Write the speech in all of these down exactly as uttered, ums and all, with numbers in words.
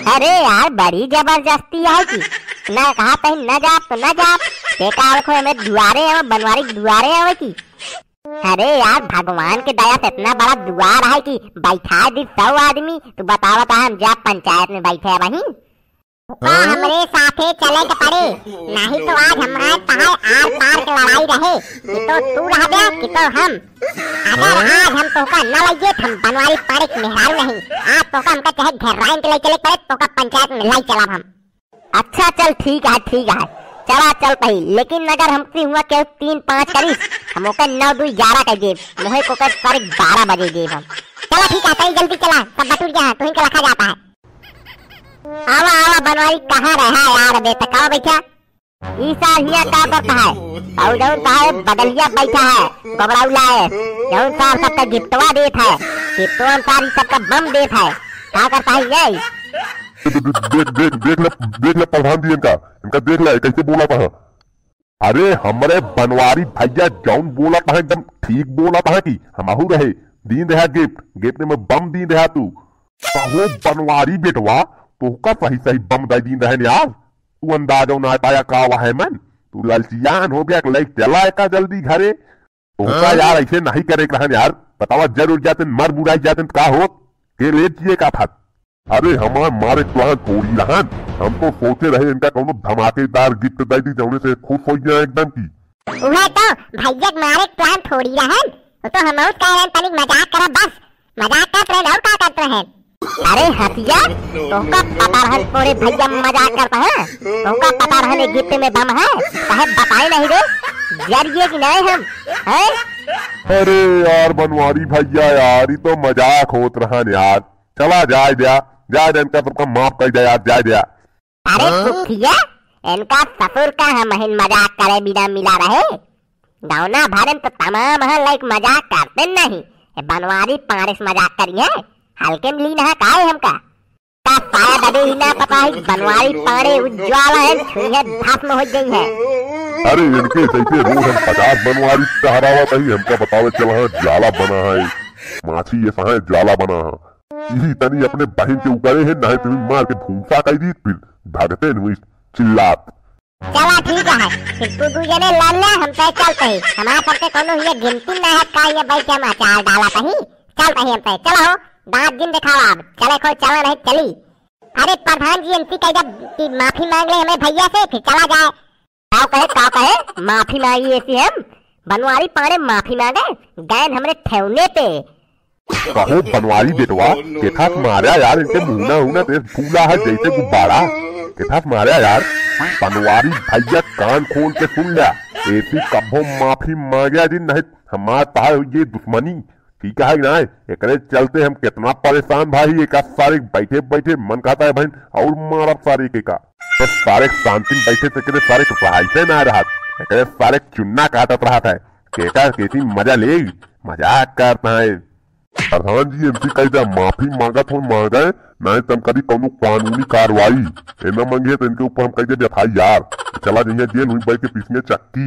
अरे यार, बड़ी जबरदस्ती है कि ना कहा तही न जाब तो न जाब। ते का आवे को हमें दुआरे आवे, बनवारी के दुआरे आवे की? अरे यार, भगवान के दया से इतना बड़ा दुआर है कि बैठा दी सौ आदमी। तू बतावत है हम जाब पंचायत में बैठे वहीं? का हमरे साथे चले के पड़े, नहीं तो आज हमारे तहार आर पार के लड़ाई रहे कि तो तू रहबे कि तो हम। अगर आज हम तोहका न लइये, हम बनवारी पाड़े के मेहरारू नहीं। आज तोहका हमका चाहे घेराइन के ले चले के पड़े, तोहका पंचायत में लाई चलब हम। अच्छा चल ठीक है, ठीक है, चला चल पही, लेकिन अगर हमसे हुआ केहू तीन पाँच करिस, हम ओकर नौ दुई ग्यारह कह देब, मोहे को कर साढ़े बारह बजे देब हम। चला ठीक है, तई जल्दी चला, सब बटुर गया है, तुहिन के रखा जाता है। आवा, आवा, बनवारी कहाँ रहा यार, अबे तक आवा बैठा। ई सार हियाँ का करता है? और जौन सार बगलिया बैठा है, गोबराऊ लाए, जौन सार सबका गिफ्टवा देत है, गिफ्टवा में सार ई सबका बम देत है, का करता है ये? देख, देख, देख, देख ले, देख ले प्रधान जी इनका, इनका देख ले, कैसे बोला था। अरे हमरे बनवारी भैया जौन बोला था, एकदम ठीक बोला था कि हमहू रहे, दीन रहा गिफ्ट, गिफ्ट में बम दीन रहा तू। कहो बनवारी बेटवा, तोहका सही सही बम दे दीन रहे यार। तू अंदाजो ना पाया का हुआ है मन, तू ललचियान हो गया, लइके चला एका जल्दी घरे। तोहका हाँ? यार ऐसे नहीं करे के रहन यार, बतावा जरूर जाते मर बुराई जाते का होत, के ले जिए का फत। अरे हमार मारे के प्लान थोड़ी रहन, हम तो सोचे रहे इनका कौनो धमाकेदार गिफ्ट दे दी जौने से खुश हो जाए एकदम की। उहे तो भैया के मारे के प्लान थोड़ी रहन, वो तो हम उस कह रहे तनिक मजाक करा बस, मजाक करत रहन और का करत रहन। अरे हतिया, तोहका पता रहन तोरे भैया मजाक करता है, तोहका पता रहन ये गिफ्ट में बम है, कहे बताए नहीं रे, जरिए कि नहीं हम, हैं? अरे यार बनवारी भैया यार, ये तो मजाक होत रहन यार। चला जाए द्या, जाए द्या, इनका सबका माफ कर द्या यार, जाए द्या। अरे हाँ? कुथिया, इनका ससुर का हमहिन मजाक करे बिना मिला रहे। गाँवना भरन तो तमाम है लाइक मजाक करते नहीं। ये बनवारी पाड़े से मजाक करी है, हल्के में लीन है काहे हमका? का शायद अबे ही ना पता है बनवारी पाड़े उज्ज्वल है, छुई है भस्म हो गई है। अरे इनके जैसे रोज हम पचास बनवारी टहरावा तही हमका बतावे चला है ज्वाला बना है, माछी ये सहाय ज्वाला बना है। यही तनी अपने बहिन के उकरे है, नहीं तुम्हें मार के भूसा कर दी, फिर भागते नहीं चिल्लात। चला ठीक है, फिर तू दू जने लड़ ले, हम तो चलते ही। हमारे सबके कोनो ये गिनती ना है का ये बैठ के हम अचार डाला तही। चलते ही हम तो चला हो, दांत जिन दिखावा अब, चले कोई चला नहीं चली। अरे प्रधान जी इनसे कह दे कि माफी मांग ले हमें भैया से, फिर चला जाए। का कहे, का कहे? माफी मांगी ऐसी हम? बनवारी पाड़े माफी मांगे? गैन हमरे ठेवने पे। कहो बनवारी बेटवा, केथा से मारा यार, इनके मुहना उहना तेज फूला है जैसे गुब्बारा। केथा से मारा यार। बनवारी भैया कान खोल के सुन ल्या, ऐसी कभो माफी मांग्या जी नहीं, हमार तहार ये दुश्मनी। ठीक है कि नाय? एकरे चलते हम कितना परेशान भाई, एका सारे बैठे बैठे मन कहता है भाई और मारब सारे के का। तो सारे शांति में बैठे से करे सारे के पढ़ाई से ना रहत, एकरे सारे चुन्ना काटत रहत है। केका केसी मजा ले, मजाक करता है। प्रधान जी इनसे कह दे माफी मांगत हो मांगे, नहीं तुम कभी कौनो कानूनी कार्रवाई। ए ना मांगे तो इनके ऊपर हम कह दे एफ आई आर। चला जाइए जेल हुई बैठ के पीसिए चक्की।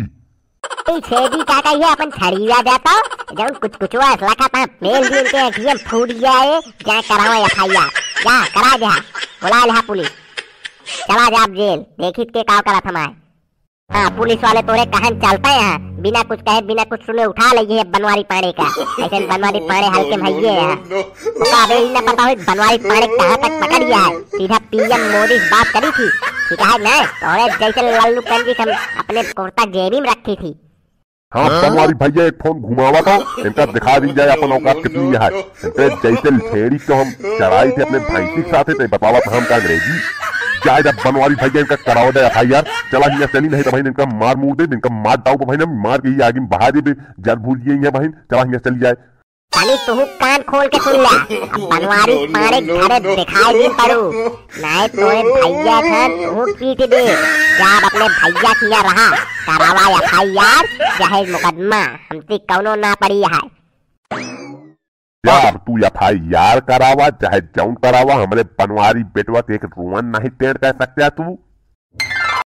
ई छेदी का कहिए अपन छड़िया देता, जौन कुछ कुछ वास लखा था, मेल दिन के अखियम फूट जाए, जा करावा एफ आई आर, जा करा जा, बुला लिहा पुलिस, चला जा जेल, देखित के का करत हमार। हाँ, पुलिस वाले तोरे कहन चलते हैं, बिना कुछ कहे, बिना कुछ सुने उठा ले ये बनवारी पाड़े का, ऐसे बनवारी पाड़े हल्के में है ये है। ओका अबे ई ना पता होई बनवारी पाड़े कहाँ तक पकड़ गया है, सीधा पी एम मोदी से बात करी थी, ठीक है ना? तोरे जैसे लल्लू कंजी हम अपने कुर्ता जेबी में रखी थी। हाँ, हाँ? बनवारी भैया एक फोन घुमावा था, इनका दिखा दी जाए अपन औकात कितनी है। इनके जैसे छेड़ी को हम चढ़ाई थे अपने भैंसी के साथ, तो बतावा था हमका अंग्रेजी। जाए जब बनवारी भैया इनका करावा दे एफ आई आर, चला हिया चली नहीं तो भाई इनका मार मुड़ दे, इनका मार डाउ भाई ना मार के ही आगे में बहा दे, जर भूल गई है भाई, चला हिया चली जाए। तनी तुहू कान खोल के सुन ल्या, अब बनवारी पाड़े घरे दिखाई दिन पड़ू, नाय तोरे भैया खान तुहू पीट दे। जा अब अपने भैया किया रहा, करावा एफ आई आर, चाहे मुकदमा, हमसे कौनो ना पड़ी है। यार तू एफ आई आर करावा चाहे जौन करावा, हमरे बनवारी बेटवा के एक रोवन नहीं टेढ़ कर सकते तू।